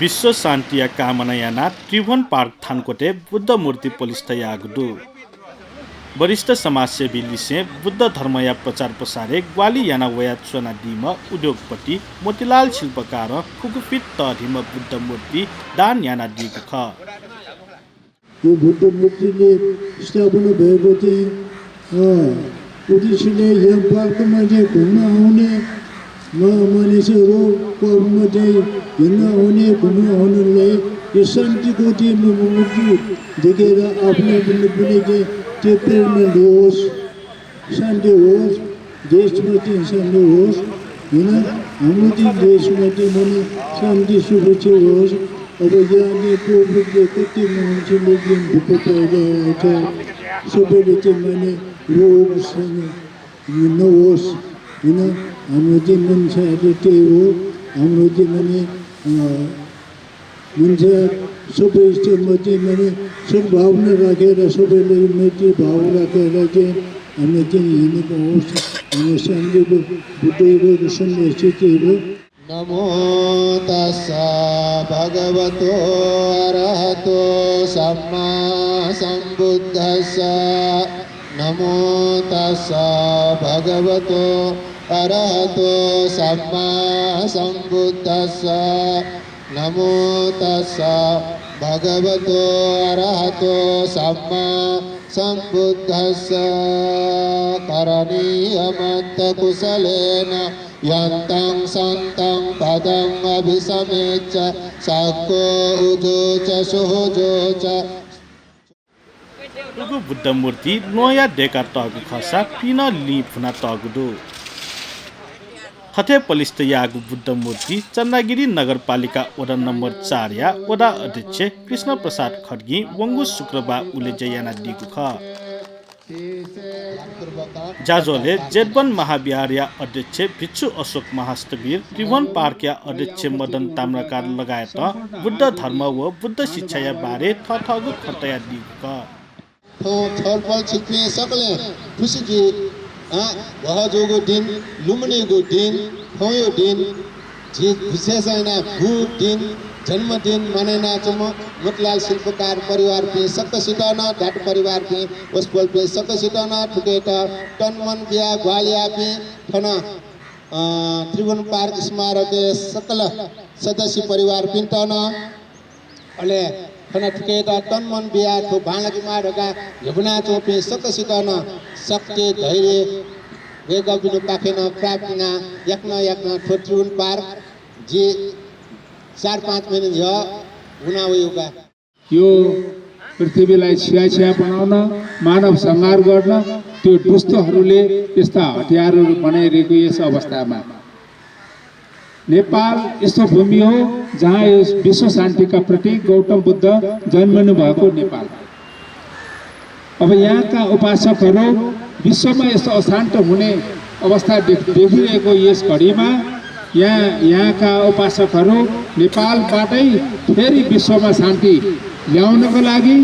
विश्व शान्तिಯ कामनायाना त्रिभुवन पार्क थानकोटे बुद्ध मूर्ति पोलिस्थयागदु वरिष्ठ समाजसेवी लिसे बुद्ध धर्मया प्रचार प्रसारे ग्वाली याना वया सोना दिम उद्योगपति मोतीलाल शिल्पकार खुकुफित तधिम बुद्ध मूर्ति दान याना दिएको ख यो बुद्ध मूर्तिले स्थापना भएको चाहिँ उद्देश्यले यहाँ पार्कमा चाहिँ घुम्न आउने मानिसहरूको चाहिँ हिँड्न आउने घुम्न आउनेलाई यो शान्तिको चाहिँ मूर्ति देखेर आफ्नो पनि त्यो प्रेरणा लियोस्, शान्ति होस्, देशमा चाहिँ शान्ति होस् होइन, हाम्रो चाहिँ देशमा चाहिँ भने शान्ति सुरक्षा होस्। अब यहाँ कोभिडले कति मान्छेले चाहिँ दुःख पाइरहेको छ, सबैले चाहिँ माने रोगसँग नहोस् होइन। हाम्रो चाहिँ मान्छेहरू त्यही हो, हाम्रो चाहिँ माने मान्छे सबै स्तरमा चाहिँ माने सद्भावना राखेर सबैले मैत्री भाव राखेर चाहिँ हामी चाहिँ हिँडेको होस्। हाम्रो शान्तिको बुद्धको सन्देश चाहिँ हो। नमो तस्सा भगवतो अरहतो सम्मा सम्बुद्धस्सा। नमो तस्सा भगवतो अरहतो सम्मा सम्बुद्धस्सा। नमो तस्सा भगवतो अरहतो सम्मा सम्बुद्धस्सा। करणीयमत्त कुशलेन यन्तं सन्तं पदं अभिसमेच्छ सको उजो च सुजो च। बुद्ध मूर्ति नयाँ डेका तगु खसा पिन लि फुना तगुदो हथे पलिस्त यागु बुद्ध मूर्ति चन्दागिरी नगरपालिका वडा नम्बर 4 या वडा अध्यक्ष कृष्ण प्रसाद खड्गी वंगु शुक्रबार उले जयाना दिगु ख जाजोले जेतवन महाविहार या अध्यक्ष भिक्षु अशोक महास्तवीर त्रिभुवन पार्क या अध्यक्ष मदन ताम्राकार लगायत बुद्ध धर्म व बुद्ध शिक्षा या बारे थथगु खतया दिगु ख छलफल छिक्ने सकले खुसी वहजोगो दिन लुम्नेगो दिन खयो दिन जे विशेष हैन भू दिन जन्मदिन मनाइना चम मोतीलाल शिल्पकार परिवार पे सक सिटान घाट परिवार पे वसपल पे सक सिटान ठुकेटा टनमन बिया ग्वालिया पे फना त्रिभुवन पार्क स्मारक सकल सदस्य परिवार पिन्टन अले फना ठुकेटा टनमन बिया ठो भाँगी मारका यमुना चोपे सक सिटान सक्ते धैर्य वेग बिनु पाखेन प्राप्तिना यक्न ठो त्रिभुवन पार्क जे 4-5 महिना य हुनावयोगा यो पृथ्वीलाई छिया बनाउन मानव संहार गर्न त्यो दुष्टहरूले यस्ता हतियारहरू बनाइरहेको यस अवस्थामा नेपाल यस्तो भूमि हो जहाँ यस विश्व शान्तिका प्रतीक गौतम बुद्ध जन्मनु भएको नेपाल। अब यहाँका उपासकहरू विश्वमा यस्तो अशान्त हुने अवस्था देखिरहेको यस घडीमा यहाँका उपासकहरू नेपालबाटै फेरि विश्वमा शान्ति ल्याउनको लागि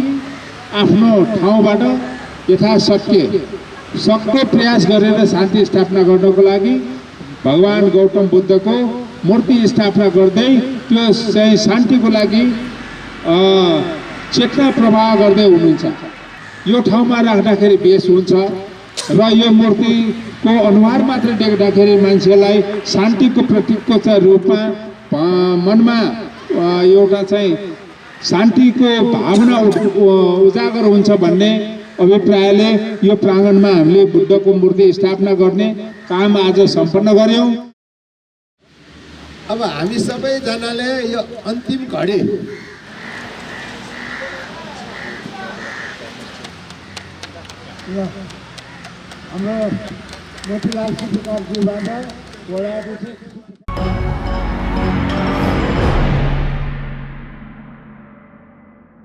आफ्नो ठाउँबाट यथाशक्य प्रयास गरेर शान्ति स्थापना गर्नको लागि भगवान गौतम बुद्धको मूर्ति स्थापना गर्दै त्यो चाहिँ शान्तिको लागि चेतना प्रवाह गर्दै हुनुहुन्छ। यो ठाउँमा राख्दाखेरि बेस हुन्छ र यो मूर्तिको अनुहार मात्र देख्दाखेरि मान्छेलाई शान्तिको प्रतीकको चाहिँ रूपमा मनमा एउटा चाहिँ शान्तिको भावना उजागर हुन्छ भन्ने अभिप्रायले यो प्राङ्गणमा हामीले बुद्धको मूर्ति स्थापना गर्ने काम आज सम्पन्न गर्यौं। अब हामी सबैजनाले यो अन्तिम घडी हाम्रो मोतीलाल शिल्पकारजीबाट वडा